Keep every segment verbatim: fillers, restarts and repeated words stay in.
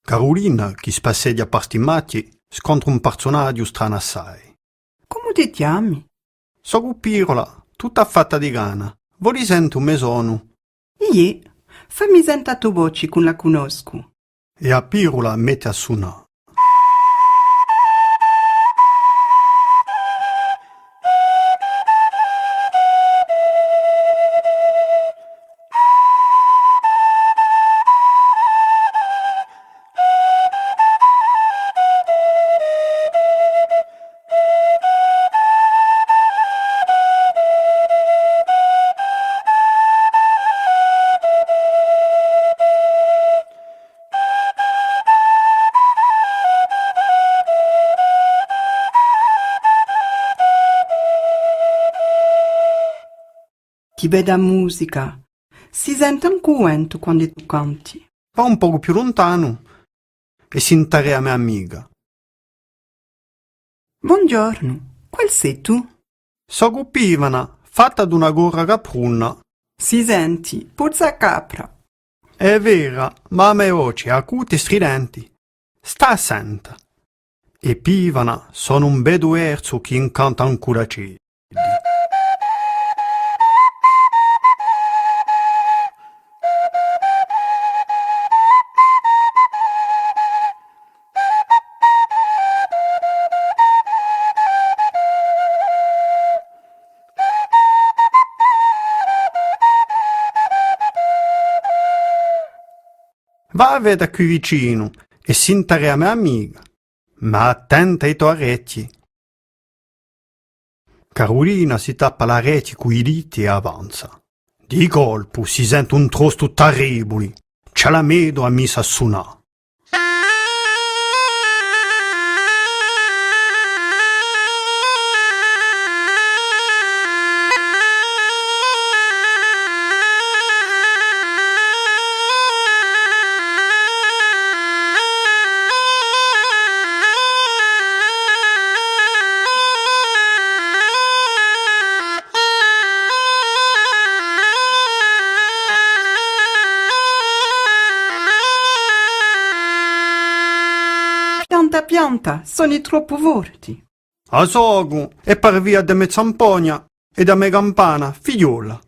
Carulina, chì spasseghja par sti machji, scontra un parsunaghju stranu assai. Cumu ti chjami? Socu Pirula, tutta fatta di canna. Voli senta u me sonu? Iè, fammi senta a to voci, ch'ùn la cunnoscu. È a Pirula metti à sunà. Chì bedda musica! Si sente ancu u ventu quandu tù canti. Và un pocu più luntanu è sintarè a me amica. Bonghjornu, qual sè tù? Socu Pivana, fatta d'una corra caprunna. Si senti, puzza capra. Hè vera, ma a me voci hè acuta è stridenti. Stà à senta. È Pivana sona un beddu versu chì incanta ancu l'aceddi. Và à veda quì vicinu è sintarè a me amica, ma attenta à i to arechji. Carulina si tappa l'arechji cù i diti è avanza. Di colpu si sente un trostu tarribuli. Cialamedu hà missu à sunà. Pianta, pianta, soni troppu forti. A socu, hè par via di a me zampogna è di a me campana, figliola.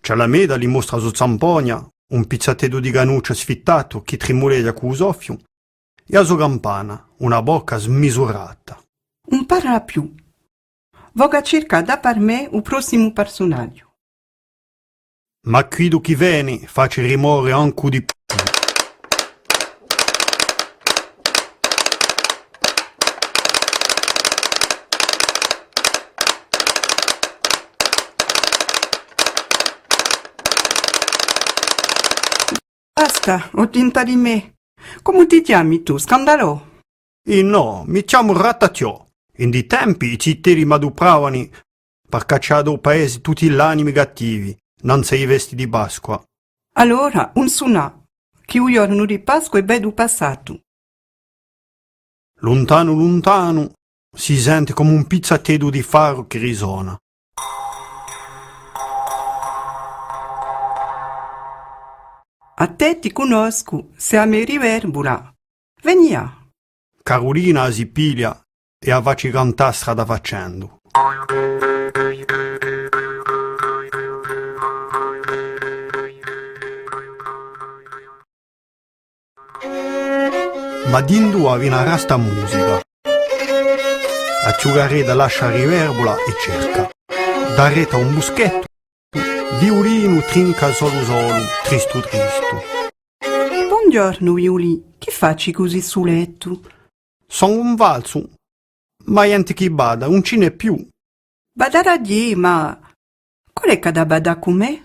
Cialameda li mostra a so zampogna, un pizzateddu di canuccia sfittatu chì trimuleghja cù u soffiu, è a so campana, una bocca smisurata. Ùn parla più. Vocu à circà da par mè u prossimu parsunaghju. Ma quiddu chì veni faci rimori ancu di più. Basta, o tinta di mè. Cumu ti chjami tù, scandalò? Innò, mi chjamu Ratatiò. In di tempi i zitelli m'adupravani par caccià da u paesi tutti l'animi cattivi, nanzu à i festi di Pasqua. Allora, ùn sunà, chì u ghjornu di Pasqua hè beddu passatu. Luntanu, luntanu, si senti comu un pizzateddu di faru chì risona. À tè ti cunnoscu, sè a me riverbula. Veni à. Carulina a si piglia è a faci cantà strada facendu. Ma d'induva vinarà sta musica? A chjucaredda lascia a riverbula è cerca. Daretu à un buschettu, Viulinu trinca solu solu, tristu tristu. Bonghjornu, Viulì, chì faci cusì sulettu? Sò un valsu, ma ghjenti chì bada ùn ci n'hè più. Badà à chì, ma quale hè chì hà da badà cù mè?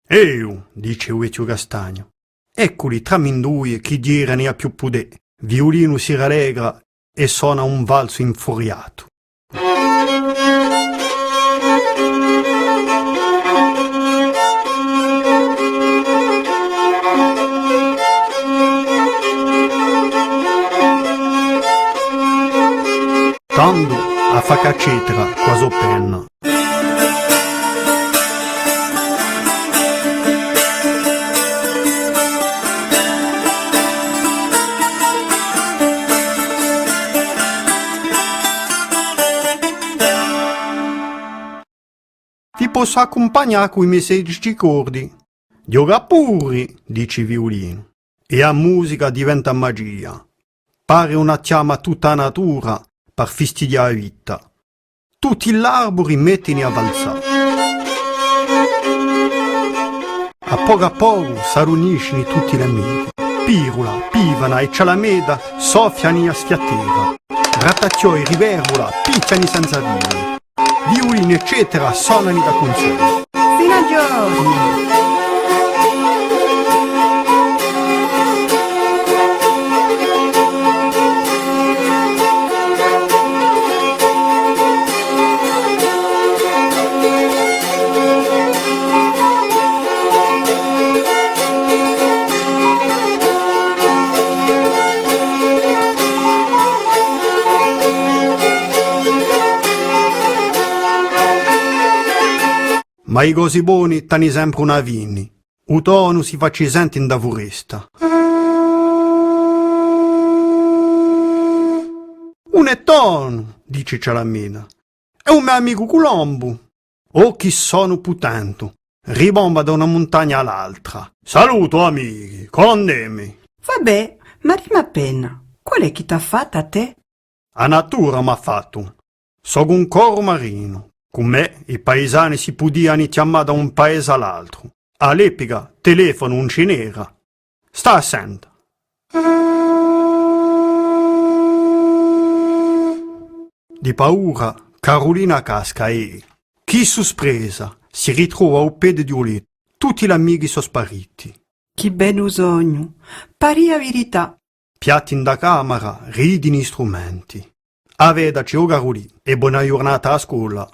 Eiu, dici u vechju castagnu. Ecculi tramindui chì ghjirani à più pudè. Viulinu si rallegra è sona un valsu infuriatu. Tandu a faci a cetra cù a so penna. possu accumpagnà cù i me sedici cordi. Ghjoca puru, dici u viulinu, è a musica diventa magia. Pari una chjama à tutta a natura par fistighjà a vita. Tutti l'arburi mettini à valzà. À pocu à pocu s'arruniscini tutti l'amichi. Pirula, pivana è cialamedda soffiani a schiattera. Rattachjoi, rivervula, picchiani senza fini. Viulini, eccetera, sonani da cuncertu. Finu à ghjornu! Ma i cosi boni t'ani sempri una fini. U tonu si faci senti in a furesta. Ùn hè tonu, dici Cialamedda, hè u me amicu Culombu. Oh, chì sonu putentu! Ribomba da una muntagna à l'altra. Salutu, amichi, cundemi. Vabbè, ma dimmi appena, qual hè chì t'hà fattu à tè? A natura m'hà fattu. Sò un corvu marinu. Cù mè, i paisani si pudiani chjamà da un paese à l'altru. À l'epica, telefonu ùn ci n'era. Stà à senta. Di paura, Carulina casca è, chì suspresa, si ritrova à u pedi di u lettu. Tutti l'amichi sò spariti. Chì bellu sognu! Paria virità! Piatti in a camera, ridini i strumenti. Avvedaci, o Carulì, è bona ghjurnata à a scola.